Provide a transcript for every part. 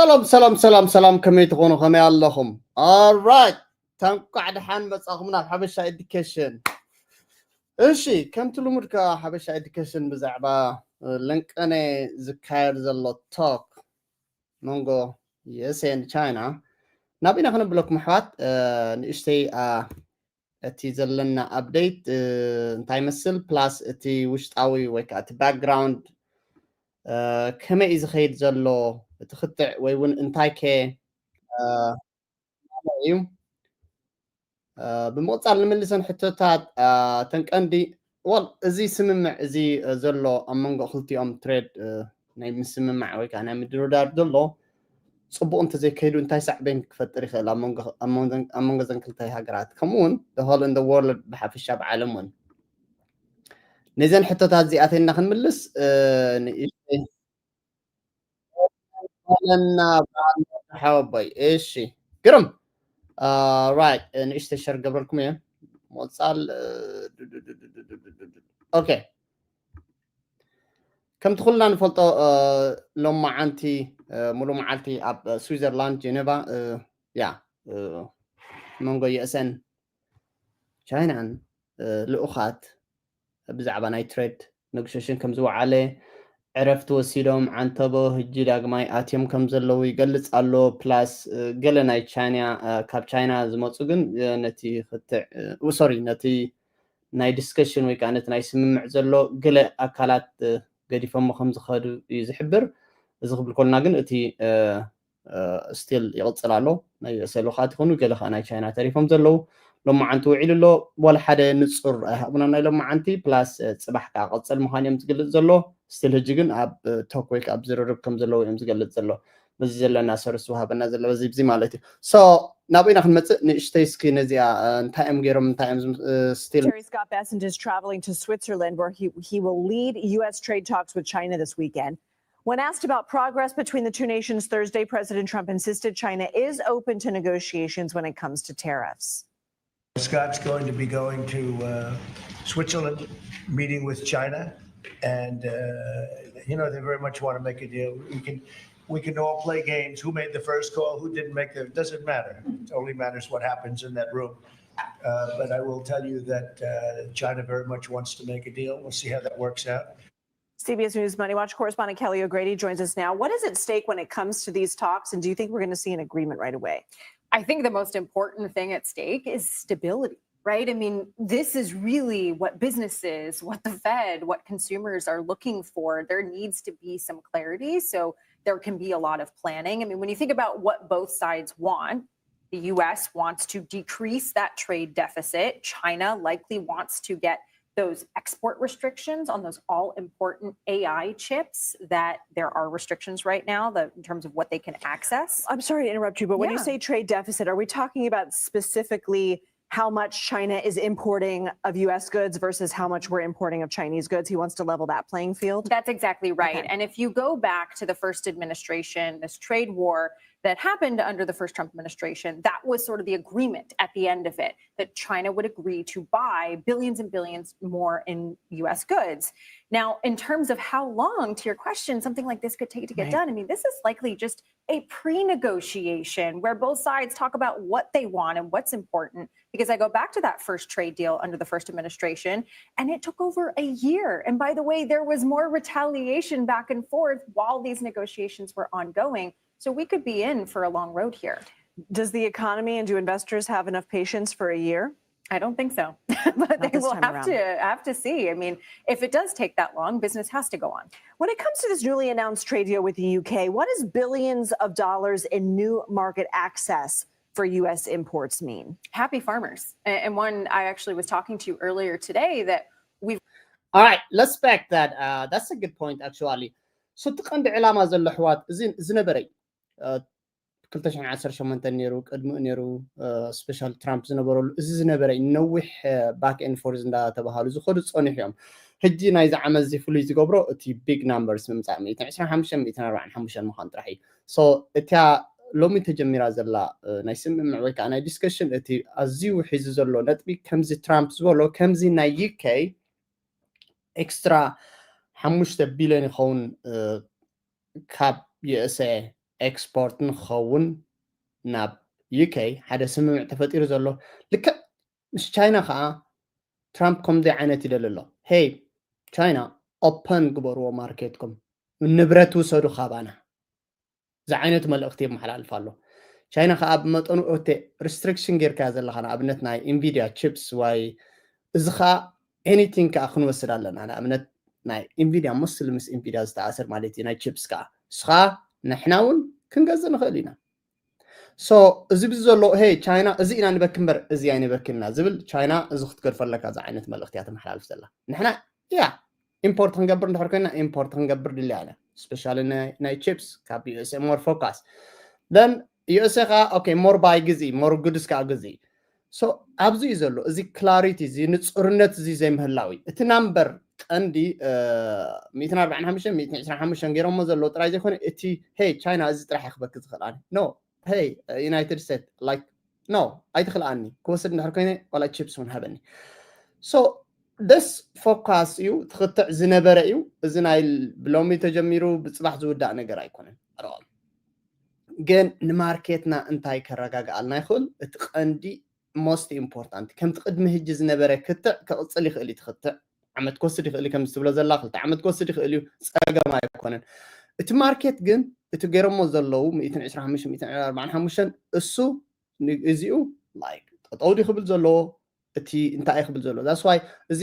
ሰላም ሰላም ሰላም ሰላም፣ ከመይ ትኾኑ? ከመይ ኣለኹም? Alright፣ እንኳዕ ደሓን መጻኹም ናብ ሓበሻ ኤዱኬሽን። እሺ፣ ከምቲ ልሙድ ከኣ ሓበሻ ኤዱኬሽን ብዛዕባ ለንቀነ ዝካየድ ዘሎ ቶክ መንጎ ዩ ኤስ ኤን ቻይና ናብ ኢና ክነብለኩም ኣሕዋት። ንእሽተይ እቲ ዘለና ኣፕደይት እንታይ መስል ፕላስ እቲ ውሽጣዊ ወይ ከዓ እቲ ባክግራውንድ ከመይ እዩ ዝኸይድ ዘሎ፣ እቲ ክትዕ ወይ እውን እንታይ ከ እዩ። ብምቕፃል ንምልሰን ሕቶታት ተንቀንዲ ወል እዚ ስምምዕ እዚ ዘሎ ኣብ መንጎ ክልቲኦም ትሬድ ናይ ምስምማዕ ወይ ከዓ ናይ ምድርዳር ዘሎ ፅቡቕ እንተዘይከይዱ እንታይ ሳዕቤን ክፈጥር ይኽእል ኣብ መንጎ ዘን ክልተ ሃገራት ከምኡ እውን the whole in the world ብሓፈሻ ብዓለም እውን ነዘን ሕቶታት እዚኣተና ክንምልስ ንእሽተይ ለና ሓወቦይ። እሺ ግርም right ንእሽተይ ሸር ገብረልኩም እየ። ሞፃል okay። ከምቲ ኩልና ንፈልጦ ሎማዓንቲ ሙሉ መዓልቲ ኣብ ስዊዘርላንድ ጀኔቫ ያ መንጎ ዩ ኤስ ኤን ቻይናን ልኡኻት ብዛዕባ ናይ ትሬድ ኔጎሽሽን ከም ዝወዓለ ዕረፍቲ ወሲዶም ዓንተቦ ህጂ ዳግማይ ኣትዮም ከም ዘለዉ ይገልጽ ኣሎ። ፕላስ ገለ ናይ ቻይና ካብ ቻይና ዝመፁ ግን ነቲ ክትዕ ሶሪ ነቲ ናይ ዲስከሽን ወይ ከዓ ነቲ ናይ ስምምዕ ዘሎ ገለ ኣካላት ገዲፎሞ ከም ዝኸዱ እዩ ዝሕብር። እዚ ክብል ኮልና ግን እቲ ስቲል ይቕፅል ኣሎ። ናይ ዩ ኤስ ኤን ልኡኻት ይኹኑ ገለ ከዓ ናይ ቻይና ተሪፎም ዘለዉ ሎማዓንቲ ውዒሉ ኣሎ። ዋላ ሓደ ንፁር ኣይሃቡና ናይ ሎማዓንቲ ፕላስ ፅባሕ ከዓ ቀፅል ምዃን እዮም ዝገልፅ ዘሎ። ስቲል ህጂ ግን ኣብ ቶክ ወይ ከዓ ኣብ ዝርርብ ከም ዘለዉ እዮም ዝገልፅ ዘሎ። በዚ ዘለና ሰርስ ውሃበና ዘሎ በዚ ብዚ ማለት እዩ። ሶ ናብ ኢና ክንመፅእ ንእሽተይ እስኪ ነዚኣ እንታይ እዮም ገይሮም እንታይ እዮም ስቲል Terry Scott Bessent is traveling to Switzerland where he, he will lead U S trade talks with China this weekend. When asked about progress between the two nations Thursday, President Trump insisted China is open to negotiations when it comes to tariffs. Scott's going to be going to uh, Switzerland, meeting with China, and uh, you know they very much want to make a deal. We can we can all play games. Who made the first call? Who didn't make the? It doesn't matter. It only matters what happens in that room. Uh, but I will tell you that uh, China very much wants to make a deal. We'll see how that works out. C B S News Money Watch correspondent Kelly O'Grady joins us now. What is at stake when it comes to these talks, and do you think we're going to see an agreement right away? I think the most important thing at stake is stability, right? I mean, this is really what businesses, what the Fed, what consumers are looking for. There needs to be some clarity so there can be a lot of planning. I mean, when you think about what both sides want, the U S wants to decrease that trade deficit. China likely wants to get those export restrictions on those all important A I chips that there are restrictions right now that in terms of what they can access. I'm sorry to interrupt you, but when you Yeah. say trade deficit, are we talking about specifically how much China is importing of U S goods versus how much we're importing of Chinese goods? He wants to level that playing field. That's exactly right. Okay. And if you go back to the first administration, this trade war that happened under the first Trump administration, that was sort of the agreement at the end of it that China would agree to buy billions and billions more in U S goods. Now, in terms of how long, to your question, something like this could take to get Right. done, I mean, this is likely just a pre negotiation where both sides talk about what they want and what's important. Because I go back to that first trade deal under the first administration, and it took over a year. And by the way, there was more retaliation back and forth while these negotiations were ongoing. So we could be in for a long road here. Does the economy and do investors have enough patience for a year? I don't think so, but they this will time have around. to have to see. I mean, if it does take that long, business has to go on. When it comes to this newly announced trade deal with the U K, what does billions of dollars in new market access for U S imports mean? Happy farmers. A- And one I actually was talking to earlier today that All right, let's back that. Uh, that's a good point, actually. So, እቲ ቀንዲ ዕላማ ዘሎ ኣሕዋት እዚ ዝነበረ ክልተ ሽሕን ዓሰርተ ሸሞንተን ነይሩ፣ ቅድሚኡ ነይሩ፣ ስፔሻል ትራምፕ ዝነበረሉ፣ እዚ ዝነበረ ነዊሕ ባክ ኤንድ ፎርዝ እንዳተባሃሉ ዝኸዱ ጸኒሑ እዮም። ሕጂ ናይዚ ዓመት እዚ ፍሉይ ዝገብሮ እቲ ቢግ ናምበርስ ምምጻእ፣ ሚእትን ዕስራን ሓሙሽተን፣ ሚእትን ኣርባዓን ሓሙሽተን ምዃን ጥራሕ እዩ። ሶ፣ እታ ሎሚ ተጀሚራ ዘላ ናይ ስምምዕ ወይ ከዓ ናይ ዲስከሽን፣ እቲ ኣዝዩ ሒዙ ዘሎ ነጥቢ፣ ከምዚ ትራምፕ ዝበሎ፣ ከምዚ ናይ ዩ ኬ ኤክስትራ ሓሙሽተ ቢልዮን ይኸውን ካብ ዩ ኤስ ኤ ኤክስፖርት ንክኸውን ናብ ዩኬ ሓደ ስምምዕ ተፈጢሩ ዘሎ። ልክዕ ምስ ቻይና ከዓ ትራምፕ ከምዚ ዓይነት ይደሊ ኣሎ። ሄይ ቻይና፣ ኦፐን ግበርዎ ማርኬትኩም፣ ንብረት ውሰዱ ካባና ዝዓይነቱ መልእኽቲ የመሓላልፍ ኣሎ። ቻይና ከዓ ብመጠኑ ኦቴ ሪስትሪክሽን ጌርካያ ዘለካ ንኣብነት ናይ ኢንቪድያ ቺፕስ ዋይ፣ እዚ ከዓ ኤኒቲንግ ከዓ ክንወስድ ኣለና። ንኣብነት ናይ ኢንቪድያ ሞስሊ ምስ ኢንቪድያ ዝተኣሰር ማለት እዩ ናይ ቺፕስ ከዓ እስኻ ንሕና እውን ክንገዝእ ንኽእል ኢና። ሶ እዚ ብዚ ዘሎ ሄ ቻይና እዚ ኢና ንበክ እምበር እዚ ኣይንበክን ኢና ዝብል ቻይና እዚ ክትገድፎ ኣለካ። እዚ ዓይነት መልእኽቲ እያ ተመሓላልፍ ዘላ። ንሕና ያ ኢምፖርት ክንገብር እንድሕር ኮይና ኢምፖርት ክንገብር ድልያ ኢና። ስፔሻሊ ናይ ቺፕስ ካብ ዩኤስኤ ሞር ፎካስ ን ዩኤስኤ ከዓ ኦኬ ሞር ባይ ግዚ ሞር ጉድስ ከዓ ግዚ። ሶ ኣብዚ እዩ ዘሎ እዚ ክላሪቲ እዚ ንፁርነት እዚ ዘይምህላው እዩ። እቲ ናምበር ቀንዲ ሚእትን ኣርባዓን ሓሙሽተን ሚእትን ዕስራን ሓሙሽተን ገይሮሞ ዘለዎ ጥራይ ዘይኮነ እቲ ሄ ቻይና እዚ ጥራሕ ክበክ ዝኽእል ኣነ ኖ ሄይ ዩናይትድ ስቴትስ ላይክ ኖ ኣይትኽልኣኒ ክወስድ እንድሕር ኮይነ ዋላ ቺፕስ እውን ሃበኒ። ሶ ደስ ፎካስ እዩ ትኽትዕ ዝነበረ እዩ። እዚ ናይ ብሎሚ ተጀሚሩ ብፅባሕ ዝውዳእ ነገር ኣይኮነን። ኣረዋም ግን ንማርኬትና እንታይ ከረጋግኣልና ይኽእል? እቲ ቀንዲ ሞስት ኢምፖርታንት ከምቲ ቅድሚ ህጂ ዝነበረ ክትዕ ክቕፅል ይኽእል እዩ። ትኽትዕ ዓመት ክወስድ ይኽእል እዩ፣ ከምዚ ትብሎ ዘላ ክልተ ዓመት ክወስድ ይኽእል እዩ፣ ፀገም ኣይኮነን። እቲ ማርኬት ግን እቲ ገይሮሞ ዘለዉ ሚእትን ዕስራን ሓሙሽተን ሚእትን ኣርባዓን ሓሙሽተን እሱ ንግዚኡ ላይክ ጠጠው ድዩ ክብል ዘለዎ እቲ እንታይ እዩ ክብል ዘሎ ዛስ ዋይ እዚ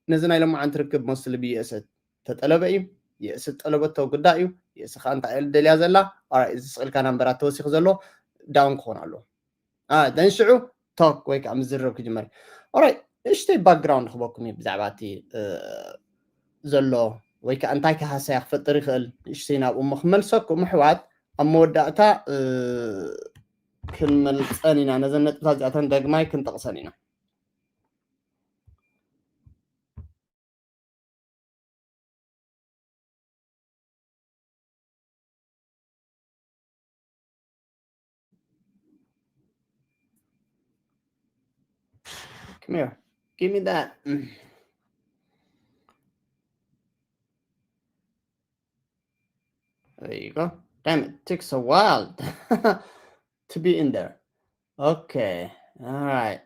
ነዚ ናይ ሎማዓንቲ ርክብ ሞስሊ ብየእሰ ተጠለበ እዩ። የእሰ ጠለበቶ ጉዳይ እዩ። የእሰ ከዓ እንታይ እየ ደልያ ዘላ ኦራይ እዚ ስቕልካ ናምበራት ተወሲኹ ዘሎ ዳውን ክኾን ኣለዎ። ደን ሽዑ ቶክ ወይ ከዓ ምዝርብ ክጅመር። ኦራይ ንእሽተይ ባክግራውንድ ክበኩም እዩ ብዛዕባ እቲ ዘሎ ወይ ከዓ እንታይ ከሃሰያ ክፈጥር ይኽእል ንእሽተይ ናብኡ እሞ ክመልሰኩም ኣሕዋት ኣብ መወዳእታ ክንመልፀን ኢና። ነዘን ነጥብታት እዚኣተን ደግማይ ክንጠቕሰን ኢና። Come here. Give me that. There you go. Damn it. Takes a while to be in there. Okay. All right.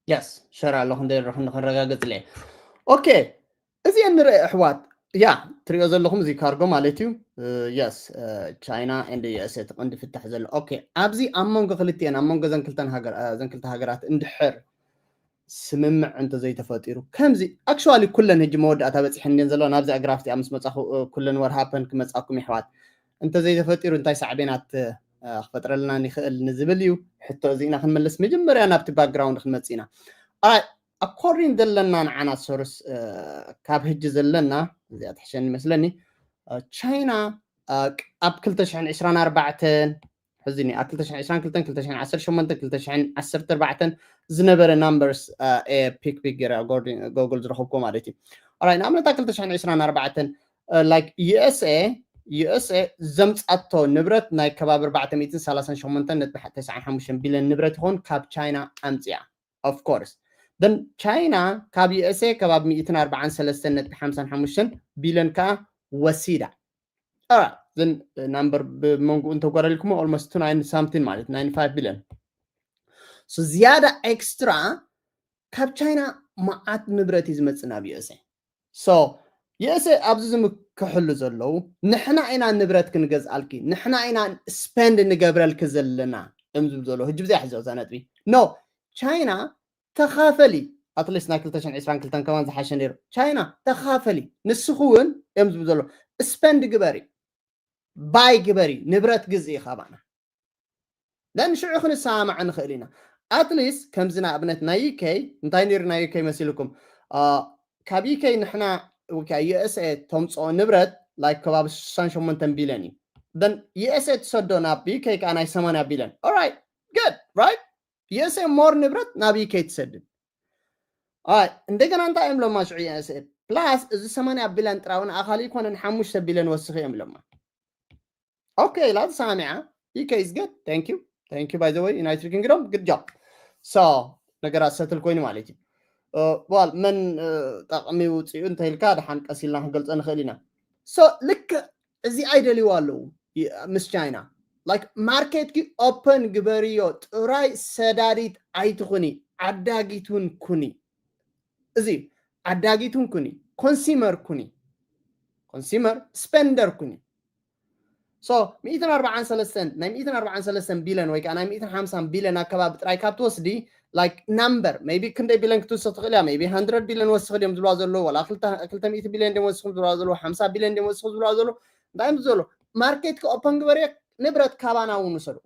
Yes, ሸር ኣለኹ እንደ ንረጋግጽ ለ ኦኬ። እዚ ንርኢ ኣሕዋት ያ ትሪኦ ዘለኹም እዚ ካርጎ ማለት እዩ። የስ ቻይና ኤንድ ዩኤስኤ እቲ ቀንዲ ፍታሕ ዘሎ ኦኬ። ኣብዚ ኣብ መንጎ ክልቲኤን ኣብ መንጎ ዘን ክልተ ሃገራት እንድሕር ስምምዕ እንተዘይተፈጢሩ ከምዚ ኣክሽዋሊ ኩለን ህጂ መወዳእታ በፂሐን እንድን ዘለዋ ናብዚ ኣግራፍቲ ምስ መፃኹ ኩለን ወርሃፐን ክመፃኩም ይሕዋት እንተዘይተፈጢሩ እንታይ ሳዕቤናት ክፈጥረልና ይኽእል ንዝብል እዩ ሕቶ እዚ ኢና ክንመልስ መጀመርያ ናብቲ ባክግራውንድ ክንመፅእ ኢና። ኣኮርዲን ዘለና ንዓና ሶርስ ካብ ህጂ ዘለና እዚኣ ትሕሸን ይመስለኒ ቻይና ኣብ ክልተ ሽሕን ዕስራን ኣርባዕተን ሕዚ ኣብ ክልተ ሽሕን ዕስራን ክልተን ክልተ ሽሕን ዓሰርተ ሸሞንተን ክልተ ሽሕን ዓሰርተ ኣርባዕተን ዝነበረ ናምበርስ ፒክ ፒክ ገይረ ጎግል ዝረኸብኩ ማለት እዩ። ኦራይ ንኣብነት ኣብ ክልተ ሽሕን ዕስራን ኣርባዕተን ላይክ ዩኤስኤ ዩኤስኤ ዘምፃቶ ንብረት ናይ ከባቢ ኣርባዕተ ሚእትን ሰላሳን ሸሞንተን ነጥቢ ተስዓን ሓሙሽተን ቢልዮን ንብረት ይኸውን ካብ ቻይና ኣምፅያ። ኦፍኮርስ ደን ቻይና ካብ ዩኤስኤ ከባቢ ሚእትን ኣርባዓን ሰለስተን ነጥቢ ሓምሳን ሓሙሽተን ቢልዮን ከዓ ወሲዳ። ዘን ናምበር ብመንጉኡ እንተጓደልኩሞ ኦልሞስት ቱ ናይን ሳምቲን ማለት ናይን ፋይቭ ቢልዮን ዝያዳ ኤክስትራ ካብ ቻይና መዓት ንብረት እዩ ዝመፅእ ናብ ዩኤስኤ። ሶ ዩኤስኤ ኣብዚ ዝምክሕሉ ዘለዉ ንሕና ኢና ንብረት ክንገዝኣልኪ ንሕና ኢና ስፐንድ ንገብረልኪ ዘለና እዮም ዝብል ዘለዉ። ህጂ ብዚኣ ሕዚ እዛ ነጥቢ ኖ ቻይና ተኻፈሊ ኣትሊስት ናይ ክልተ ሽሕን ዕስራን ክልተን ከማን ዝሓሸ ነይሩ። ቻይና ተኻፈሊ ንስኹ እውን እዮም ዝብል ዘሎ ስፐንድ ግበሪ ባይ ግበሪ ንብረት ግዝኢ ካባና ደን ሽዑ ክንሰማማዕ ንኽእል ኢና። ኣትሊስት ከምዚ ንኣብነት ናይ ዩኬ እንታይ ነይሩ ናይ ዩኬ መሲልኩም ካብ ዩኬ ንሕና ዩኤስኤ ተምፅኦ ንብረት ላይክ ከባቢ ሽሳን ሸሞንተን ቢልዮን እዩ። ደን ዩኤስኤ ትሰዶ ናብ ዩኬ ከዓ ናይ ሰማንያ ቢልዮን ኦራይት ግድ ራይት ዩኤስኤ ሞር ንብረት ናብ ዩኬ ትሰድድ። እንደገና እንታይ እዮም ለማ ሽዑ ዩኤስኤ ፕላስ እዚ ሰማንያ ቢልዮን ጥራውን ኣኻሊ ይኮነን ሓሙሽተ ቢልዮን ወስኺ እዮም ለማ ኦኬ ኢላ ተሰማሚዓ ዩኬ is good thank you Thank you, by the way, United Kingdom, good job. So ነገራት ሰትል ኮይኑ ማለት እዩ። ዋል መን ጠቕሚ ውፅኡ እንተ ኢልካ ደሓን ቀስ ኢልና ክንገልፆ ንኽእል ኢና። So ልክዕ እዚ ኣይደልይዎ ኣለዉ ምስ ቻይና። Like ማርኬትኪ ኦፐን ግበርዮ ጥራይ፣ ሰዳዲት ኣይትኹኒ፣ ዓዳጊት እውን ኩኒ። እዚ ዓዳጊት እውን ኩኒ፣ ኮንሲመር ኩኒ፣ ኮንሲመር ስፐንደር ኩኒ። So ሚእትን ኣርባዓን ሰለስተን ናይ ሚእትን ኣርባዓን ሰለስተን ቢልዮን ወይ ከዓ ናይ ሚእትን ሓምሳን ቢልዮን ኣከባቢ ጥራይ ካብ ትወስዲ፣ like number maybe ክንደይ ቢልዮን ክትውስኽ ትኽእል እያ። Maybe hundred ቢልዮን ወስኽ ድዮም ዝብልዋ ዘለዉ፣ ዋላ ክልተ ሚእቲ ቢልዮን ድዮም ወስኹም ዝብልዋ ዘለዉ፣ ሓምሳ ቢልዮን ድዮም ወስኹም ዝብልዋ ዘለዉ፣ እንታይ እዮም ዘሎ? ማርኬት ክኦፐን ግበርዮ፣ ንብረት ካባና እውን ውሰዱ።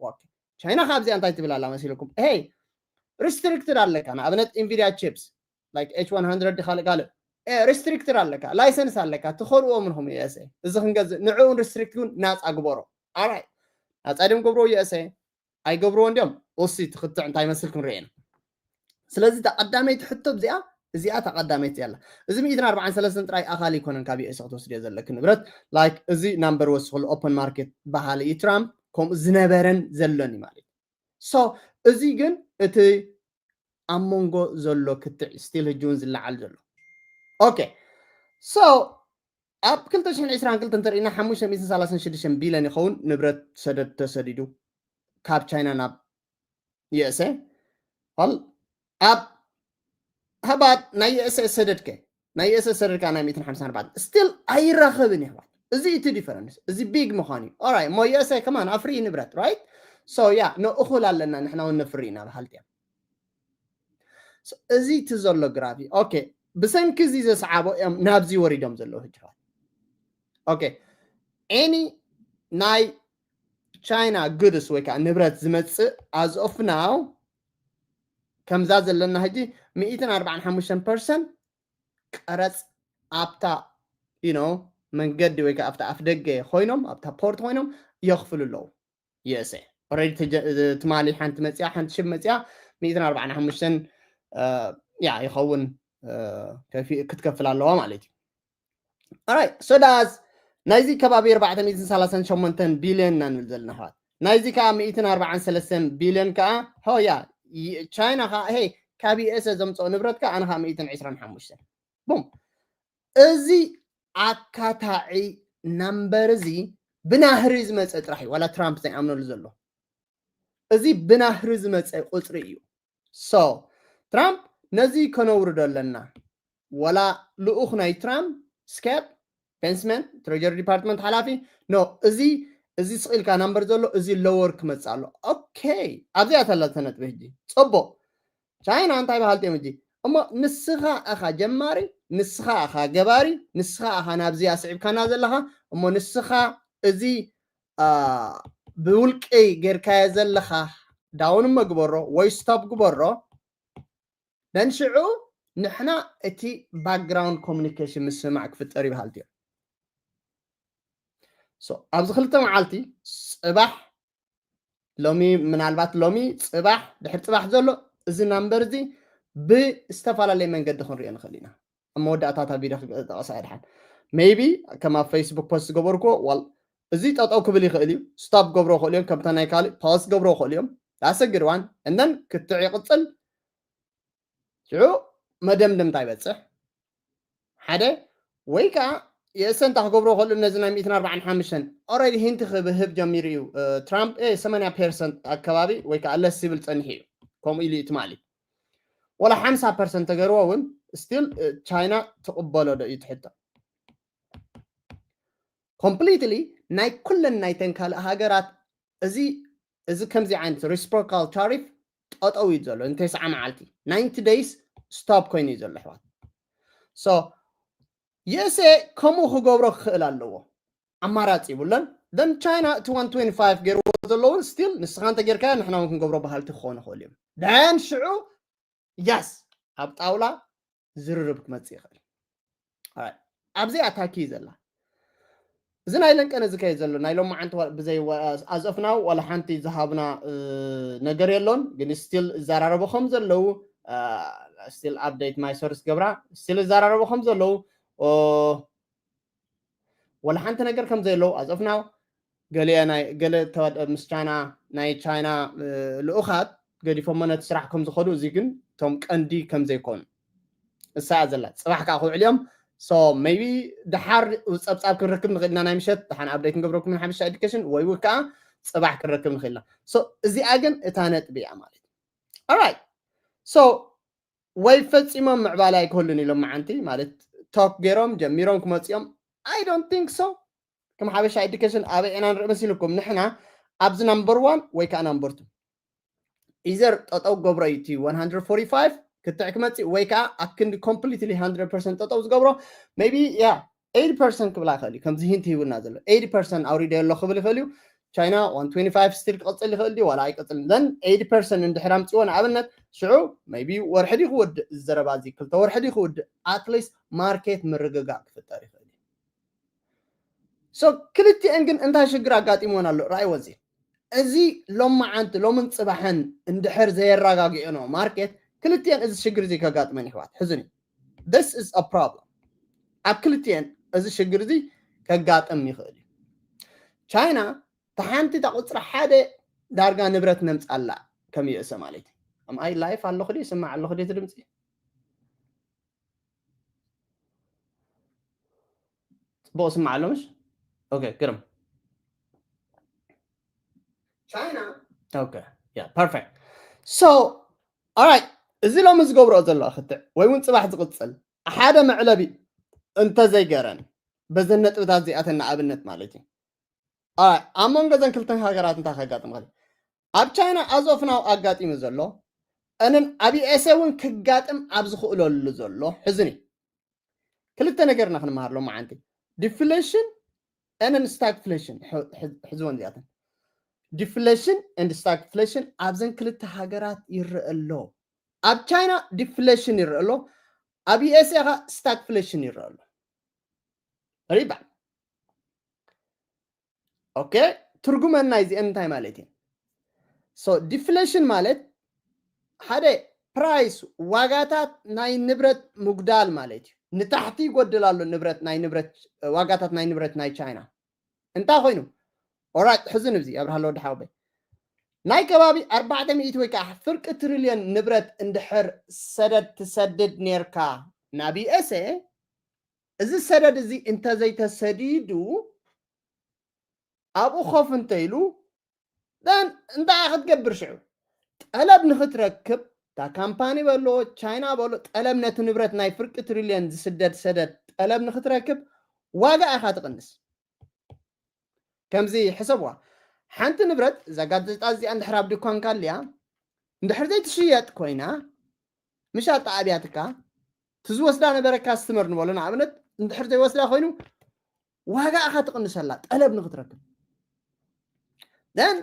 ቻይና ካብዚኣ እንታይ ትብል ኣላ መሲልኩም? ሄይ ሪስትሪክትድ ኣለካ። ንኣብነት ኢንቪድያ ቺፕስ like ኤች ዋን ሃንድረድ ካልእ ካልእ ሪስትሪክትድ ኣለካ፣ ላይሰንስ ኣለካ፣ ትኸልዎ ምንኹም USA። እዚ ክንገዝእ ንዕኡን ሪስትሪክት እውን ናፃ ግበሮ። ኣራይ ናፃ ድም ገብሮ USA ኣይገብርዎ እንዲኦም። ኦሲ ትኽትዕ እንታይ መስል ክንርኢ ኢና። ስለዚ ተቐዳመይቲ ሕቶ እዚኣ እዚኣ ተቐዳመይቲ እዚኣ ኣላ። እዚ ሚእትን ኣርባዓን ሰለስተን ጥራይ ኣኻል ይኮነን ካብ USA ክትወስድዮ ዘለክ ንብረት። Like እዚ ናምበር ወስኽሉ ኦፐን ማርኬት በሃሊ እዩ ትራምፕ፣ ከምኡ ዝነበረን ዘሎን እዩ ማለት እዩ። So እዚ ግን እቲ ኣብ መንጎ ዘሎ ክትዕ ስቲል ህጂ እውን ዝለዓል ዘሎ። ኦኬ so ኣብ ክልተ ሽሕን ዕስራን ክልተን እንተሪእና ሓሙሽተ ሚእትን ሰላሳን ሽዱሽተን ቢልዮን ይኸውን ንብረት ሰደድ ተሰዲዱ ካብ ቻይና ናብ USA። ኣብ ሃባት ናይ USA ሰደድከ ናይ USA ሰደድካ ናይ ሚእትን ሓምሳን ኣርባዕተን ስቲል ኣይራኸብን ይሕዋት። እዚ እቲ ዲፈረንስ፣ እዚ ቢግ ምዃኑ እዩ። ኦራይ እሞ USA ከማን ኣፍሪ ንብረት ራይት። So ያ ነእኹል ኣለና ንሕና እውን ነፍሪ ኢና በሃልቲ እዮም። እዚ እቲ ዘሎ ግራፍ እዩ። ኦኬ ብሰንኪ እዚ ዘስዓቦ እዮም ናብዚ ወሪዶም ዘለዉ ህጅራት። ኦኬ ኤኒ ናይ ቻይና ጉድስ ወይ ከዓ ንብረት ዝመፅእ as of now ከምዛ ዘለና ሕጂ ሚእትን ኣርባዓን ሓሙሽተን ፐርሰንት ቀረፅ ኣብታ you know መንገዲ ወይ ከዓ ኣብታ ኣፍ ደገ ኮይኖም ኣብታ ፖርት ኮይኖም የኽፍሉ ኣለዉ። USA ኦረዲ ትማሊ ሓንቲ መፅያ ሓንቲ ሽብ መፅያ ሚእትን ኣርባዓን ሓሙሽተን ያ ይኸውን ክትከፍል ኣለዋ ማለት እዩ። ኣራይ ሶዳስ ናይዚ ከባቢ ኣርባዕተ ሚእትን ሰላሳን ሸሞንተን ቢልዮን ኢና ንብል ዘለና ኣሕዋት። ናይዚ ከዓ ሚእትን ኣርባዓን ሰለስተን ቢልዮን ከዓ ሆያ ቻይና ከዓ ሄ ካብ USA ዘምፅኦ ንብረት ከዓ ኣነ ከዓ ሚእትን ዕስራን ሓሙሽተን ቡም። እዚ ኣካታዒ ናምበር እዚ ብናህሪ ዝመፀ ጥራሕ እዩ ዋላ ትራምፕ ዘይኣምነሉ ዘሎ። እዚ ብናህሪ ዝመፀ ቁፅሪ እዩ። So ትራምፕ ነዚ ከነውርዶ ኣለና። ዋላ ልኡኽ ናይ ትራምፕ ስካት ቤንስመንት ትሬጀሪ ዲፓርትመንት ሓላፊ ኖ እዚ እዚ ስቕ ኢልካ ናምበር ዘሎ እዚ ሎወር ክመፅእ ኣሎ። ኦኬ ኣብዚኣ ተላ ተነጥቢ ሕጂ ፅቡቕ። ቻይና እንታይ በሃልቲ እዮም ሕጂ እሞ ንስኻ እኻ ጀማሪ፣ ንስኻ እኻ ገባሪ፣ ንስኻ እኻ ናብዚ ኣስዒብካና ዘለኻ እሞ ንስኻ እዚ ብውልቂ ጌርካዮ ዘለኻ ዳውን እሞ ግበሮ ወይ ስቶፕ ግበሮ። ደን ሽዑ ንሕና እቲ ባክግራውንድ ኮሚኒኬሽን ምስምማዕ ክፍጠር ይበሃልቲ እዮም። ኣብዚ ክልተ መዓልቲ ፅባሕ ሎሚ ምናልባት ሎሚ ፅባሕ ድሕሪ ፅባሕ ዘሎ እዚ ናምበር እዚ ብዝተፈላለየ መንገዲ ክንሪኦ ንኽእል ኢና። ኣብ መወዳእታ እታ ቪድዮ ክጠቐሳ እየ ድሓን ሜይቢ ከም ኣብ ፌስቡክ ፖስት ዝገበርኩዎ ዋል እዚ ጠጠው ክብል ይኽእል እዩ። ስቶፕ ገብሮ ይኽእል እዮም ከምታ ናይ ካልእ ፓውስ ገብሮ ይኽእል እዮም። ዳሰግድዋን እንደን ክትዕ ይቕፅል ሽዑ መደምደምታ ይበፅሕ ሓደ ወይ ከዓ የእሰንታ ክገብሮ ከሉ ነዚ ናይ ሚእትን ኣርባዓን ሓሙሽተን ኦረዲ ሂንቲ ክብህብ ጀሚሩ እዩ። ትራምፕ ሰማንያ ፐርሰንት ኣከባቢ ወይ ከዓ ለስ ይብል ፀኒሑ እዩ። ከምኡ ኢሉ እዩ ትማሊ ወላ ሓምሳ ፐርሰንት ተገርዎ እውን ስቲል ቻይና ትቕበሎ ዶ እዩ ትሕቶ። ኮምፕሊትሊ ናይ ኩለን ናይተን ካልእ ሃገራት እዚ እዚ ከምዚ ዓይነት ሪስፕሮካል ታሪፍ ጠጠው እዩ ዘሎ ንተስዓ መዓልቲ ናይንቲ ደይስ ስቶፕ ኮይኑ እዩ ዘሎ ኣሕዋት። ሶ ዩኤስኤ ከምኡ ክገብሮ ክኽእል ኣለዎ። ኣማራፂ ይብለን። ደን ቻይና እቲ ዋን ትዌንቲ ፋይቭ ገይርዎ ዘለውን ስቲል ንስኻ እንተ ጌርካዮ ንሕና እውን ክንገብሮ በሃልቲ ክኾኑ ይኽእሉ እዮም። ደን ሽዑ ያስ ኣብ ጣውላ ዝርርብ ክመፅእ ይኽእል። ኣብዚ ኣታኪ እዩ ዘላ። እዚ ናይ ለንቀነ ዝከየ ዘሎ ናይ ሎማዓንቲ ብዘይ ኣዘፍናው ዋላ ሓንቲ ዝሃብና ነገር የሎን። ግን ስቲል እዘራረቦ ከም ዘለዉ ስቲል ኣፕዴት ማይ ሰርስ ገብራ ስቲል እዘራረቦ ከም ዘለዉ ዋላ ሓንቲ ነገር ከም ዘየለዉ ኣዘፍናው ገለ ናይ ገለ ተወደ ምስ ቻይና ናይ ቻይና ልኡኻት ገዲፎሞ ነቲ ስራሕ ከም ዝኸዱ፣ እዚ ግን እቶም ቀንዲ ከም ዘይኮኑ እሳ እያ ዘላ። ጽባሕ ከዓ ክውዕል እዮም። So maybe ድሓር ጸብጻብ ክንረክብ ንኽእል ኢና፣ ናይ ምሸት ድሓን update ክንገብረኩም ሓበሻ ኤዱኬሽን ወይ ከዓ ጽባሕ ክንረክብ ንኽእል ኢና። So እዚኣ ግን እታ ነጥቢ እያ ማለት እዩ። Alright, so ወይ ፈጺሞም ምዕባለ ኣይክህሉን ኢሎም መዓንቲ ማለት ቶክ ገይሮም ጀሚሮም ክመጽኦም? I don't think so። ከም ሓበሻ ኤዱኬሽን ኣበይ ኢና ንርኢ መሲልኩም? ንሕና ኣብዚ number one ወይ ከዓ number two ኢዘር ጠጠው ገብሮ እዩ እቲ one hundred forty-five ክትዕ ክመጽእ ወይ ከዓ ኣክንዲ completely hundred percent ጠጠው ዝገብሮ maybe yeah eighty percent ክብላ ይኽእል እዩ። ከምዚ ሂንት ሂቡና ዘሎ eighty percent ኣውሪደ ኣሎ ክብል ይኽእል እዩ። ቻይና one twenty-five still ክቐጽል ይኽእል ድዩ ዋላ ኣይቀጽልን? Then eighty percent እንድሕር ኣምፅዎ ንኣብነት ሽዑ maybe ወርሒ ድዩ ክውድእ እዚ ዘረባ እዚ ክልተ ወርሒ ድዩ ክውድእ at least ማርኬት ምርግጋእ ክፍጠር ይኽእል እዩ። So ክልቲኤን ግን እንታይ ሽግር ኣጋጢሞን ኣሎ? ራእይዎ እዚ እዚ ሎማዓንቲ ሎምን ፅባሕን እንድሕር ዘየረጋግኦ ነው ማርኬት ክልቲኤን እዚ ሽግር እዚ ከጋጥመን ይሕዋት ሕዝን እዩ። This is a problem። ኣብ ክልቲኤን እዚ ሽግር እዚ ከጋጥም ይኽእል እዩ። ቻይና ተሓንቲ እታ ቁፅሪ ሓደ ዳርጋ ንብረት ነምፃላ ከም ይእሰ ማለት እዩ። ኣምኣይ ላይፍ ኣለኹ ድዩ ይስማዕ ኣለኹ ድዩ እቲ ድምፂ? ጽቡቕ ስማዕ ኣሎ ምሽ? ኦኬ ግርም። ቻይና ኦኬ ያ ፐርፌክት። So alright፣ እዚ ሎሚ ዝገብሮ ዘሎ ክትዕ ወይ እውን ጽባሕ ዝቕጽል ሓደ መዕለቢ እንተዘይገረን በዘን ነጥብታት እዚኣተን ንኣብነት ማለት እዩ። ኣብ መንጎ ዘን ክልተን ሃገራት እንታይ ከጋጥም ኽእል? ኣብ ቻይና ኣዞፍናው ኣጋጢሙ ዘሎ እንን ኣብ ዩኤስኤ እውን ክጋጥም ኣብ ዝኽእለሉ ዘሎ ሕዝኒ ክልተ ነገርና ክንመሃር ሎማዓንቲ፣ ዲፍሌሽን and ስታግፍሌሽን። ሕዝወን እዚኣተን ዲፍሌሽን and ስታግፍሌሽን ኣብዘን ክልተ ሃገራት ይረአ ኣሎ። ኣብ ቻይና ዲፍሌሽን ይረአ ኣሎ፣ ኣብ ዩኤስኤ ኻ ስታግፍሌሽን ይረአ ኣሎ። ሪባ ኦኬ፣ ትርጉመን ናይዚአን እንታይ ማለት እዩ? So ዲፍሌሽን ማለት ሓደ ፕራይስ ዋጋታት ናይ ንብረት ምጉዳል ማለት እዩ። ንታሕቲ ይጎድል ኣሎ ንብረት ናይ ንብረት ዋጋታት ናይ ንብረት ናይ ቻይና እንታይ ኮይኑ? ኦራይት ሕዝን እዚ ኣብርሃለ ወዲ ሓወበይ ናይ ከባቢ ኣርባዕተ ሚእቲ ወይ ከዓ ፍርቂ ትሪልዮን ንብረት እንድሕር ሰደድ ትሰድድ ኔርካ ናብ ዩኤስኤ እዚ ሰደድ እዚ እንተዘይተሰዲዱ ኣብኡ ኮፍ እንተኢሉ ደን እንታይ ክትገብር ሽዑ ጠለብ ንክትረክብ እታ ካምፓኒ በሎ ቻይና በሎ ጠለብ ነቲ ንብረት ናይ ፍርቂ ትሪልዮን ዝስደድ ሰደድ ጠለብ ንክትረክብ ዋጋ ኢኻ ትቕንስ። ከምዚ ሕሰብዋ፣ ሓንቲ ንብረት እዛ ጋዜጣ እዚኣ እንድሕር ኣብ ድኳንካ ኣልያ እንድሕር ዘይትሽየጥ ኮይና ምሻጥ ኣብያትካ እቲ ዝወስዳ ነበረ ካስተመር ንበሎ ንኣብነት እንድሕር ዘይወስዳ ኮይኑ ዋጋ ኢኻ ትቕንሰላ ጠለብ ንክትረክብ። ደን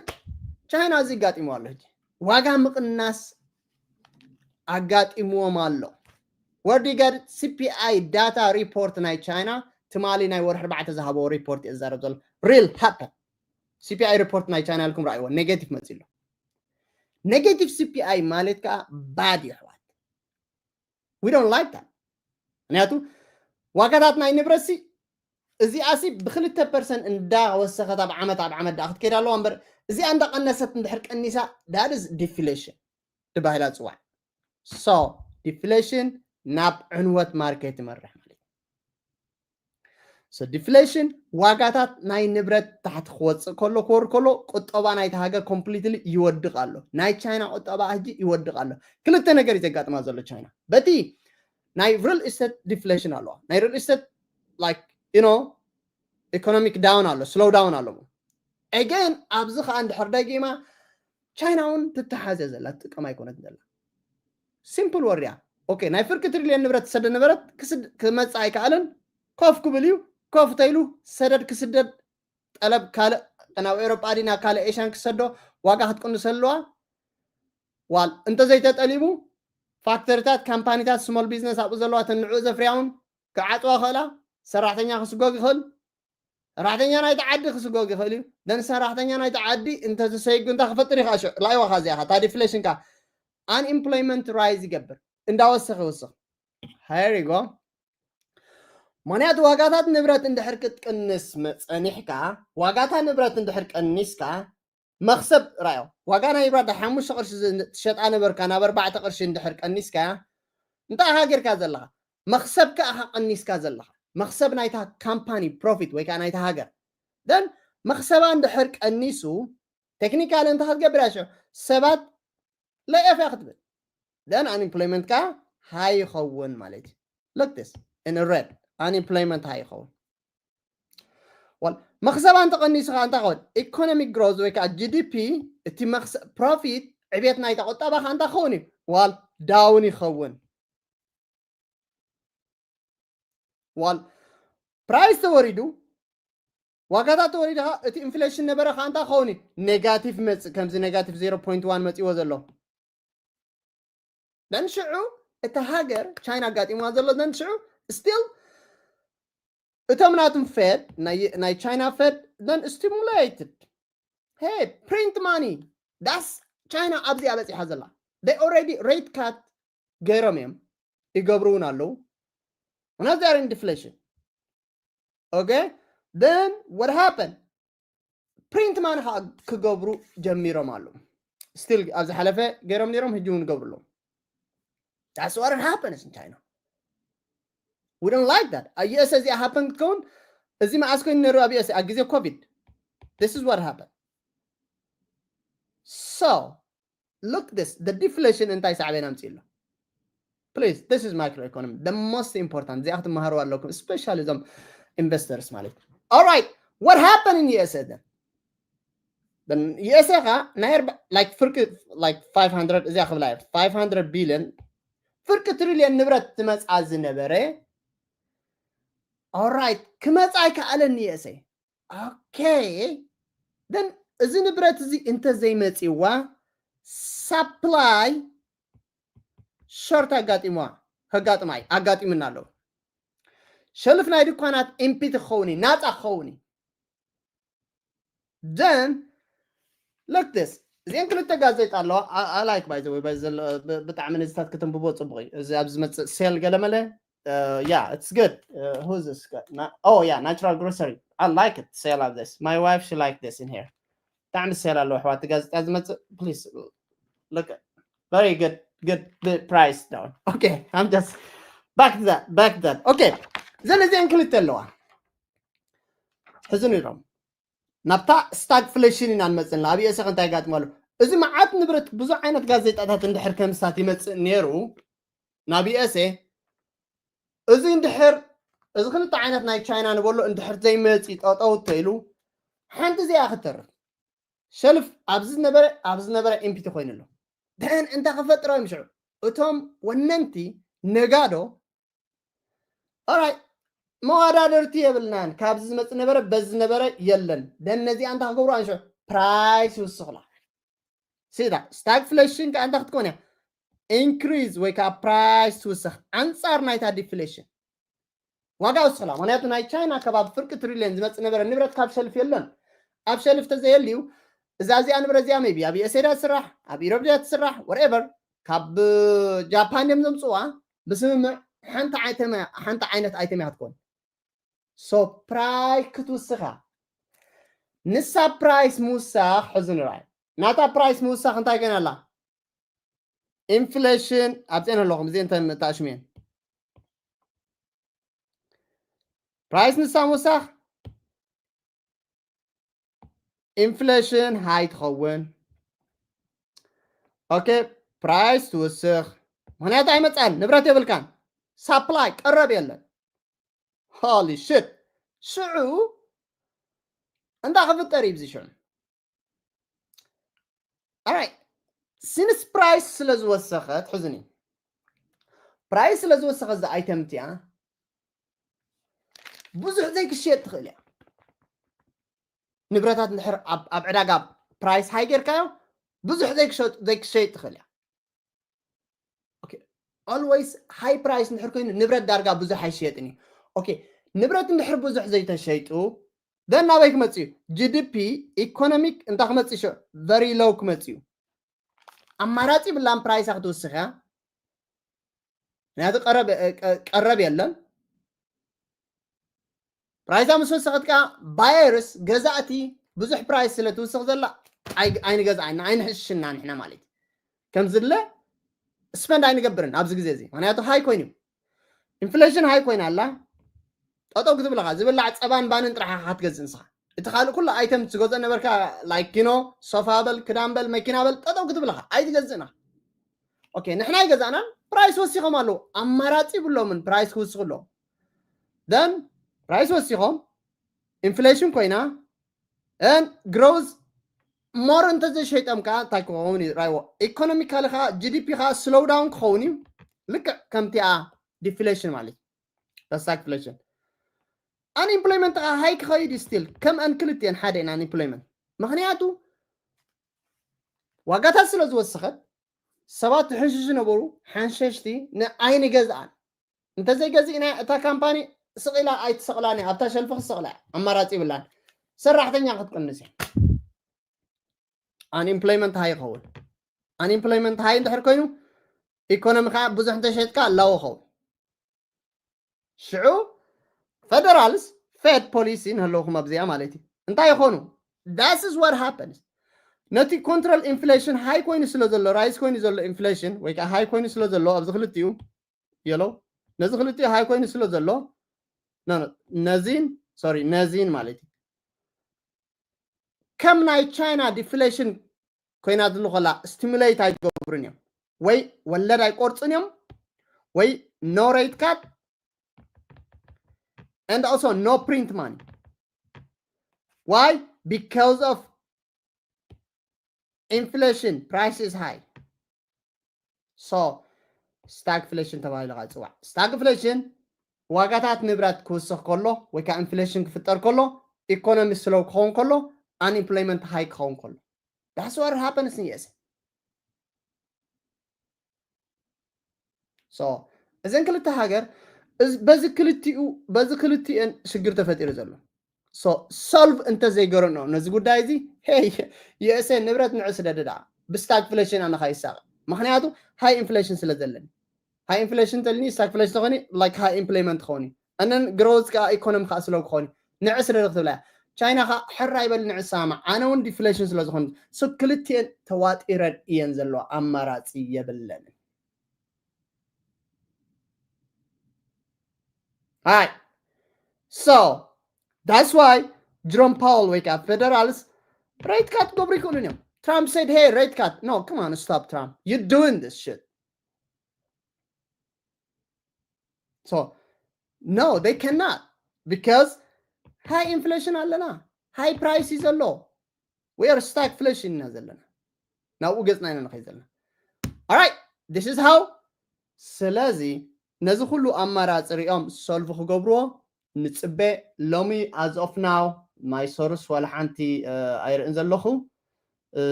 ቻይና እዚ ይጋጢሞ ኣሎ ሕጂ ዋጋ ምቕናስ ኣጋጢምዎም ኣሎ። ወርዲ ገድ ሲፒኣይ ዳታ ሪፖርት ናይ ቻይና ትማሊ ናይ ወርሒ ኣርባዕተ ዝሃበዎ ሪፖርት እየ ዝዛረብ ዘሎ። ሪል ሃፐን ሲፒኣይ ሪፖርት ናይ ቻይና ኢልኩም ረኣይዎ ኔጌቲቭ መፂ ኣሎ። ኔጌቲቭ ሲፒኣይ ማለት ከዓ ባድ እዩ ኣሕዋት። We don't like that። ምክንያቱ ዋጋታት ናይ ንብረት ሲ እዚኣ ሲ ብክልተ ፐርሰንት እንዳወሰኸት ኣብ ዓመት ኣብ ዓመት ዳ ክትከይድ ኣለዋ እምበር እዚኣ እንዳቀነሰት እንድሕር ቀኒሳ that is deflation ተባሂላ ትፅዋዕ። So ዲፍሌሽን ናብ ዕንወት ማርኬት ይመርሕ ማለት እዩ። So ዲፍሌሽን ዋጋታት ናይ ንብረት ታሕቲ ክወፅእ ከሎ ክወርድ ከሎ ቁጠባ ናይቲ ሃገር ኮምፕሊትሊ ይወድቕ ኣሎ። ናይ ቻይና ቁጠባ ሕጂ ይወድቕ ኣሎ። ክልተ ነገር እዩ ዘጋጥማ ዘሎ ቻይና። በቲ ናይ ሪል ኢስቴት ዲፍሌሽን ኣለዋ። ናይ ሪል ኢስቴት like you know ኢኮኖሚክ ዳውን ኣሎ፣ ስሎው ዳውን ኣለዎ። ኤገን ኣብዚ ከዓ እንድሕር ደጊማ ቻይና እውን ትተሓዘ ዘላ ትጥቀም ኣይኮነት ዘላ። ሲምፕል ወርያ ኦኬ ናይ ፍርቂ ትሪልዮን ንብረት ትሰደ ነበረት ክመፅእ ኣይከኣልን። ኮፍ ክብል እዩ። ኮፍ ተይሉ ሰደድ ክስደድ ጠለብ ካልእ ናብ ኤውሮጳ ዲ ናብ ካልእ ኤሽያን ክሰዶ ዋጋ ክትቅንሰ ኣለዋ። ዋል እንተዘይተጠሊቡ ፋክተሪታት ካምፓኒታት ስሞል ቢዝነስ ኣብኡ ዘለዋ ተንዕኡ ዘፍርያውን ክዓፅዋ ክእላ ሰራሕተኛ ክስጎግ ይኽእል። ሰራሕተኛ ናይቲ ዓዲ ክስጎግ ይኽእል እዩ። ደን ሰራሕተኛ ናይቲ ዓዲ እንተተሰይጉ እንታይ ክፈጥር ይኽእል? ሽዑ ላይዋ ካ እዚኣ ካ እታ ዲፍሌሽን ካ ኣንኤምፕሎይመንት ራይዝ ይገብር እንዳወሰኽ ይወስኽ። Here you go። ምክንያቱ ዋጋታት ንብረት እንድሕር ክትቅንስ መ- ጸኒሕካ፣ ዋጋታ ንብረት እንድሕር ቀኒስካ፣ መኽሰብ ራዮ፣ ዋጋ ናይ ብራድ ሓሙሽተ ቅርሺ ዝ- ትሸጣ ነበርካ፣ ናብ ኣርባዕተ ቅርሺ እንድሕር ቀኒስካያ፣ እንታይ ኢኻ ጌርካ ዘለኻ? መኽሰብ ከኣ ኢኻ ቀኒስካ ዘለኻ። መኽሰብ ናይታ ካምፓኒ ፕሮፊት ወይ ከዓ ናይታ ሃገር። ደን መኽሰባ እንድሕር ቀኒሱ፣ ቴክኒካል እንታይ ክትገብር እያ ሽዑ? ሰባት ለየፍ እያ ክትብል። ደን ኣንኤምፕሎይመንት ከኣ ሃይ ይኸውን ማለት እዩ። Look this in red, ኣንኤምፕሎይመንት ሃይ ይኸውን። ዋል መኽሰባ እንተቐኒሱ ከዓ እንታይ ኸውን? ኢኮኖሚክ ግሮዝ ወይ ከዓ ጂ ዲ ፒ፣ እቲ ፕሮፊት፣ ዕቤት ናይታ ቁጠባ ከዓ እንታይ ክኸውን እዩ? ዋል ዳውን ይኸውን። ዋል ፕራይስ ተወሪዱ፣ ዋጋታት ተወሪዱ ከዓ እቲ ኢንፍሌሽን ነበረ ከዓ እንታይ ክኸውን እዩ? ኔጋቲቭ መፅእ፣ ከምዚ ኔጋቲቭ ዜሮ ፖይንት ዋን መፂዎ ዘሎ። ደን ሽዑ እታ ሃገር ቻይና ኣጋጢምዋ ዘሎ፣ ደን ሽዑ ስቲል እቶም ናቱም ፌድ፣ ናይ ቻይና ፌድ፣ ደን ስቲሙሌትድ፣ ሄ፣ ፕሪንት ማኒ፣ ዳስ ቻይና ኣብዚኣ በፂሓ ዘላ። ኦረዲ ሬት ካት ገይሮም እዮም፣ ይገብሩ እውን ኣለዉ። ናዚኣር ኢንፍሌሽን። ኦኬ፣ then what happened? ፕሪንት ማኒ ከዓ ክገብሩ ጀሚሮም ኣለዉ። ስቲል ኣብ ዝሓለፈ ገይሮም ነይሮም፣ ህጂ እውን ይገብሩ ኣለዉ። That's what happens in China. We don't like that. ኣብ ዩ ኤስ እዚኣ ሃፐን ክትከውን፣ እዚ መዓስ ኮይኑ ነይሩ ኣብ ዩ ኤስ ኣብ ግዜ ኮቪድ? This is what happened. So look this, the deflation እንታይ ሳዕቤን ኣምፅእ ኣሎ? Please, this is micro economy, the most important. እዚኣ ክትመሃሩ ኣለኩም፣ especially እዞም ኢንቨስተርስ ማለት። All right, what happened in ዩ ኤስ ኤ then? ዩ ኤስ ኤ ኻ ናይ ኣርባ- like ፍርቂ like five hundred፣ እዚኣ ክብላ እየ፣ five hundred billion፣ ፍርቂ ትሪልዮን ንብረት ትመፃ ዝነበረ፣ ኦራይት፣ ክመፃ ኣይከኣለን ዩ ኤስ ኤ። ኦኬ፣ then እዚ ንብረት እዚ እንተዘይመፂዋ ሳፕላይ ሾርት ኣጋጢምዋ፣ ከጋጥማ እዩ፣ ኣጋጢምና ኣለዉ። ሸልፍ ናይ ድኳናት ኢምፒቲ ክኸውን እዩ፣ ናፃ ክኸውን እዩ። Then look this, እዚአን ክልተ ጋዜጣ ኣለዋ። I like, by the way, ብጣዕሚ ነዚታት ክትንብቦ ፅቡቅ እዩ። እዚ ኣብ ዝመፅእ ሴል ገለመለ። Yeah, it's good. Who's this? Oh yeah, Natural Grocery. I like it, sale of this. My wife, she like this in here. ብጣዕሚ ሴል ኣለዎ ኣሕዋት፣ ጋዜጣ ዝመፅእ። Please look, very good, good price down. Okay, I'm just back to that, back to that. Okay, እዘን እዚአን ክልተ ኣለዋ። ሕዚ ንሪኦም ናብታ ስታግፍሌሽን ኢና ንመፅእ ኣለና። ኣብ ዩ ኤስ ኤ እንታይ ጋጥም ኣሎ? እዚ መዓት ንብረት ብዙሕ ዓይነት ጋዜጣታት እንድሕር ከምስታት ይመፅእ ነይሩ ናብ ዩ ኤስ ኤ፣ እዚ እንድሕር፣ እዚ ክልተ ዓይነት ናይ ቻይና ንበሎ እንድሕር ዘይመፂ ጠጠው ተይሉ፣ ሓንቲ እዚኣ ክትተርፍ፣ ሸልፍ ኣብዚ ዝነበረ ኣብዚ ዝነበረ ኢምፒቲ ኮይኑ ኣሎ። ደን እንታይ ክፈጥር እዮም ሽዑ? እቶም ወነንቲ ነጋዶ ኦራይ መዋዳደርቲ የብልናን። ካብዚ ዝመፅእ ነበረ፣ በዚ ነበረ የለን። ደን ነዚኣ እንታይ ክገብሩ ኣንሾ ፕራይስ ይውስኽላ። ሲዳ ስታግፍሌሽን ከዓ እንታይ ክትኮን እያ? ኢንክሪዝ ወይ ከዓ ፕራይስ ትውስኽ ኣንፃር ናይታ ዲፍሌሽን። ዋጋ ውስኽላ። ምክንያቱ ናይ ቻይና ከባቢ ፍርቂ ትሪልዮን ዝመፅእ ነበረ ንብረት ካብ ሸልፍ የለን። ኣብ ሸልፍ ተዘየልዩ እዛ እዚኣ ንብረት እዚኣ ሜቢ ኣብ ዩ ኤስ ኤ ድያ ትስራሕ፣ ኣብ ኢሮብ ድያ ትስራሕ፣ ወርኤቨር፣ ካብ ጃፓን ድዮም ዘምፅዋ፣ ብስምምዕ ሓንቲ ኣይተመ- ሓንቲ ዓይነት ኣይተም እያ ክትኮን። ሶ ፕራይ ክትውስኻ፣ ንሳ ፕራይስ ምውሳኽ ሕዚ ንርኣይ። ናታ ፕራይስ ምውሳኽ እንታይ ገና ኣላ? ኢንፍሌሽን ኣብ ጤና ኣለኹም፣ እዚ እንተ ተኣሽሙ እየን። ፕራይስ ንሳ ምውሳኽ፣ ኢንፍሌሽን ሃይ ትኸውን። ኦኬ፣ ፕራይስ ትውስኽ፣ ምክንያቱ ኣይመፃን፣ ንብረት የብልካን፣ ሳፕላይ ቀረብ የለን። ሆሊ ሽት፣ ሽዑ እንታይ ክፍጠር እዩ ብዚ ሽዑ? ኣራይ፣ ሲንስ ፕራይስ ስለ ዝወሰኸት፣ ሕዝኒ፣ ፕራይስ ስለ ዝወሰኸት እዛ ኣይተም እቲኣ ብዙሕ ዘይክሽየጥ ትኽእል እያ። ንብረታት እንድሕር ኣብ ኣብ ዕዳጋ ፕራይስ ሃይ ጌርካዮ ብዙሕ ዘይክሸጥ ዘይክሸይጥ ትኽእል እያ። ኦኬ፣ ኦልዌይስ ሃይ ፕራይስ እንድሕር ኮይኑ ንብረት ዳርጋ ብዙሕ ኣይሽየጥን እዩ። ኦኬ፣ ንብረት እንድሕር ብዙሕ ዘይተሸይጡ፣ ደን ናበይ ክመጽእ እዩ? ጂ ዲ ፒ፣ ኢኮኖሚክ እንታይ ክመጽእ ሽዑ? ቨሪ ሎው ክመጽእ እዩ። ኣማራጺ ብላን ፕራይሳ ክትውስኽ እያ። ምክንያቱ ቀረብ የለን። ፕራይሳ ምስ ወሰኸት ከዓ ባየርስ ገዛእቲ ብዙሕ ፕራይስ ስለ ትውስኽ ዘላ ኣይንገዛእና ኣይንሕሽና ንሕና ማለት እዩ። ከም ዝድለ ስፐንድ ኣይንገብርን ኣብዚ ግዜ እዚ፣ ምክንያቱ ሃይ ኮይኑ ኢንፍሌሽን ሃይ ኮይና ኣላ። ጠጠው ክትብለካ ዝብላዕ ፀባን ባንን ጥራሕ ክትገዝእ ንስኻ። እቲ ካልእ ኩሉ ኣይተም ትገዝኦ ነበርካ፣ ላይክ ኪኖ፣ ሶፋ በል፣ ክዳን በል፣ መኪና በል፣ ጠጠው ክትብለካ ኣይትገዝእና። ኦኬ፣ ንሕና ኣይገዛእናን፣ ፕራይስ ወሲኾም ኣለዉ። ኣማራፂ ይብሎምን ፕራይስ ክውስኹ ኣለዎም። ደን ፕራይስ ወሲኾም ኢንፍሌሽን ኮይና ን ግሮዝ ሞር እንተዘይሸይጦም ከዓ እንታይ ክኸውን እዩ ራይዎ? ኢኮኖሚካሊ ከዓ ጂዲፒ ከዓ ስሎው ዳውን ክኸውን እዩ። ልክዕ ከምቲኣ ዲፍሌሽን ማለት እዩ። ስታግፍሌሽን። ኣንኢምፕሎይመንት ከዓ ሃይ ክኸይድ እዩ ስቲል። ከም ኣን ክልቲኤን ሓደ ኢና ኣንኢምፕሎይመንት። ምክንያቱ ዋጋታት ስለ ዝወሰኸት ሰባት ሕንሽሽ ነበሩ። ሓንሸሽቲ ንኣይንገዝኣን እንተዘይገዚእና እታ ካምፓኒ ስቕ ኢላ ኣይትሰቕላን እያ። ኣብታ ሸልፊ ክሰቕላ እያ። ኣማራፂ ይብላን። ሰራሕተኛ ክትቅንስ እያ። ኣንኢምፕሎይመንት ሃይ ይኸውን። ኣንኢምፕሎይመንት ሃይ እንድሕር ኮይኑ ኢኮኖሚ ከዓ ብዙሕ እንተሸጥካ ላው ይኸውን። ሽዑ ፌደራልስ ፌድ ፖሊሲ ንህለውኩም ኣብዚኣ ማለት እዩ። እንታይ ይኾኑ? This is what happens። ነቲ ኮንትሮል ኢንፍሌሽን ሃይ ኮይኑ ስለ ዘሎ፣ ራይዝ ኮይኑ ዘሎ ኢንፍሌሽን ወይ ከዓ ሃይ ኮይኑ ስለ ዘሎ ኣብዚ ክልቲኡ የሎ ነዚ ክልቲኡ ሃይ ኮይኑ ስለ ዘሎ ነዚን ሶሪ ነዚን ማለት እዩ። ከም ናይ ቻይና ዲፍሌሽን ኮይና ዝሉ ከላ ስቲሙሌት ኣይገብሩን እዮም ወይ ወለድ ኣይቆርፁን እዮም ወይ no rate cut and also no print money. Why? Because of inflation, price is high. So stagflation ተባሂሉ ከዓ ይፅዋዕ። ስታግፍሌሽን ዋጋታት ንብረት ክውስኽ ከሎ ወይ ከዓ ኢንፍሌሽን ክፍጠር ከሎ ኢኮኖሚ ስሎው ክኸውን ከሎ ኣንኢምፕሎይመንት ሃይ ክኸውን ከሎ that's what happens in U S A። So እዘን ክልተ ሃገር በዚ ክልቲኡ በዚ ክልቲኤን ሽግር ተፈጢሩ ዘሎ። So ሶልቭ እንተዘይገረኖ ነዚ ጉዳይ እዚ ሄይ ዩኤስኤ ንብረት ንዑ ስደደ ደኣ ብስታግፍሌሽን ኣነ ከይሳቐ። ምክንያቱ ሃይ ኢንፍሌሽን ስለ ዘለኒ። ሃይ ኢንፍሌሽን እንተልኒ ስታግፍሌሽን ተኾኒ ላይክ ሃይ ኢምፕሎይመንት ክኸውን እዩ። ኣነን ግሮዝ ከዓ ኢኮኖሚ ከዓ ስለ ክኾኒ ንዑ ስደደ ክትብላ እያ። ቻይና ከዓ ሕራይ በል ንዑ ሰማማዕ። ኣነ እውን ዲፍሌሽን ስለ ዝኾነ። So ክልቲኤን ተዋጢረን እየን ዘለዋ። ኣማራፂ የብለንን። Hi. So that's why Jerome Powell ወይ ከዓ ፌደራልስ ሬት ካት ክገብሩ ይኽእሉን እዮም። Trump said hey rate cut. No, come on, stop Trump, you doing this shit. So no, they cannot because high inflation ኣለና፣ high price እዩ ዘሎ። We are stagflation ኢና ዘለና፣ ናብኡ ገፅና ኢና ንኸይድ ዘለና። Alright, this is how። ስለዚ ነዚ ኩሉ ኣማራፂ ሪኦም ሶልቭ ክገብርዎ ንፅበ። ሎሚ as of now ማይ ሶርስ ዋላ ሓንቲ ኣይርእን ዘለኹ።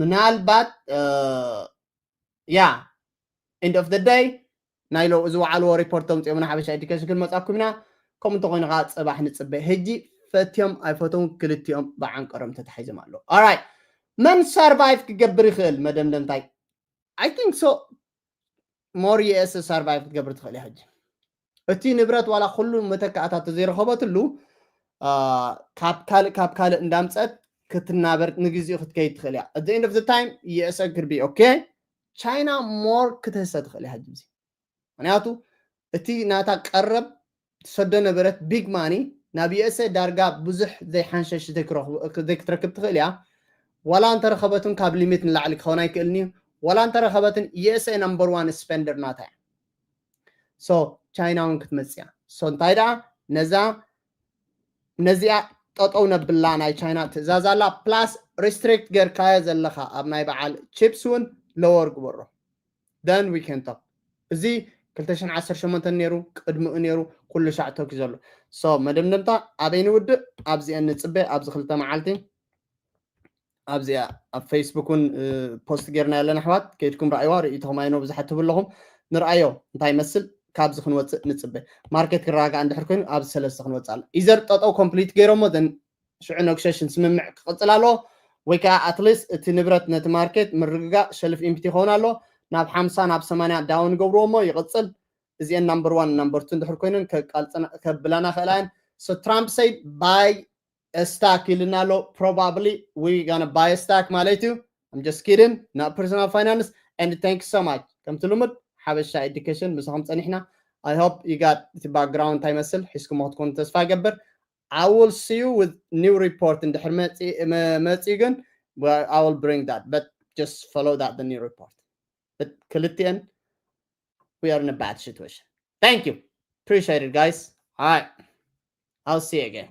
ምናልባት ያ end of the day ናይ ሎ ዝወዓልዎ ሪፖርት ተምፅኦም ንሓበሻ ኤዱኬሽን ክንመፃኩም ኢና። ከምኡ እንተኮይኑ ከዓ ፅባሕ ንፅበ። ሕጂ ፈትዮም ኣይፈትዎም ክልቲኦም ብዓንቀሮም ተታሒዞም ኣለዉ። Alright, መን ሰርቫይቭ ክገብር ይኽእል? መደምደምታይ I think so more U S A ሰርቫይቭ ክትገብር ትኽእል እያ። ሕጂ እቲ ንብረት ዋላ ኩሉ መተካእታት ዘይረኸበትሉ ካብ ካልእ ካብ ካልእ እንዳምፀት ክትናበር ንግዚኡ ክትከይድ ትኽእል እያ። At the end of the time U S A could be okay. ቻይና ሞር ክትህሰ ትኽእል እያ ሕጂ። ምክንያቱ እቲ ናታ ቀረብ ትሰዶ ነበረት ቢግ ማኒ ናብ U S A ዳርጋ ብዙሕ ዘይሓንሸሽ ዘይክትረክብ ትኽእል እያ። ዋላ እንተረኸበትን ካብ ሊሚት ንላዕሊ ክኸውን ኣይክእልን እዩ። ዋላ እንተረኸበትን U S A number one spender ናታ እያ። So ቻይና እውን ክትመፅእ እያ። So እንታይ ደኣ ነዛ ነዚኣ ጠጠው ነብላ ናይ ቻይና ትእዛዝ ኣላ። ፕላስ ሪስትሪክት ጌርካዮ ዘለኻ ኣብ ናይ በዓል ቺፕስ እውን ሎወር ግበሮ። Then we can talk። እዚ ክልተ ሽሕን ዓሰርተ ሸሞንተን ነይሩ፣ ቅድሚኡ ነይሩ፣ ኩሉ ሻዕ ቶኪ ዘሎ። So መደምደምታ ኣበይ ንውድእ? ኣብዚአን ንፅበ ኣብዚ ክልተ መዓልቲ ኣብዚኣ ኣብ ፌስቡክ እውን ፖስት ጌርና ያለን ኣሕዋት ከይድኩም ረኣይዋ። ርእይቶኹም ኣይኖ ብዙሓት ትህቡ ኣለኹም። ንርኣዮ እንታይ ይመስል። ካብዚ ክንወፅእ ንፅበ። ማርኬት ክረጋጋእ እንድሕር ኮይኑ ኣብዚ ሰለስተ ክንወፅእ ኣሎ። ኢዘር ጠጠው ኮምፕሊት ገይሮሞ ዘን ሽዑ ኔጎሽሽን ስምምዕ ክቕፅል ኣለዎ ወይ ከዓ ኣትሊስት እቲ ንብረት ነቲ ማርኬት ምርግጋእ ሸልፍ ኢምፕቲ ይኸውን ኣሎ። ናብ ሓምሳ ናብ ሰማንያ ዳውን ገብርዎ እሞ ይቕፅል። እዚአን ናምበር ዋን ናምበር ቱ እንድሕር ኮይነን ከቃልፀና ከብላና ክእላ እየን። So Trump said buy a stock ኢልና ኣሎ። Probably we gonna buy a stock ማለት እዩ። I'm just kidding, not personal finance. And thank you so much. ከምቲ ልሙድ ሓበሻ education ምሳኹም ጸኒሕና። I hope you got እቲ background እንታይ ይመስል ሒዝኩም ክትኮኑ ተስፋ ይገብር። I will see you with new report እንድሕር መጺኡ ግን I will bring that, but just follow that the new report. But ክልቲኤን we are in a bad situation. Thank you. Appreciate it, guys. All right. I'll see you again.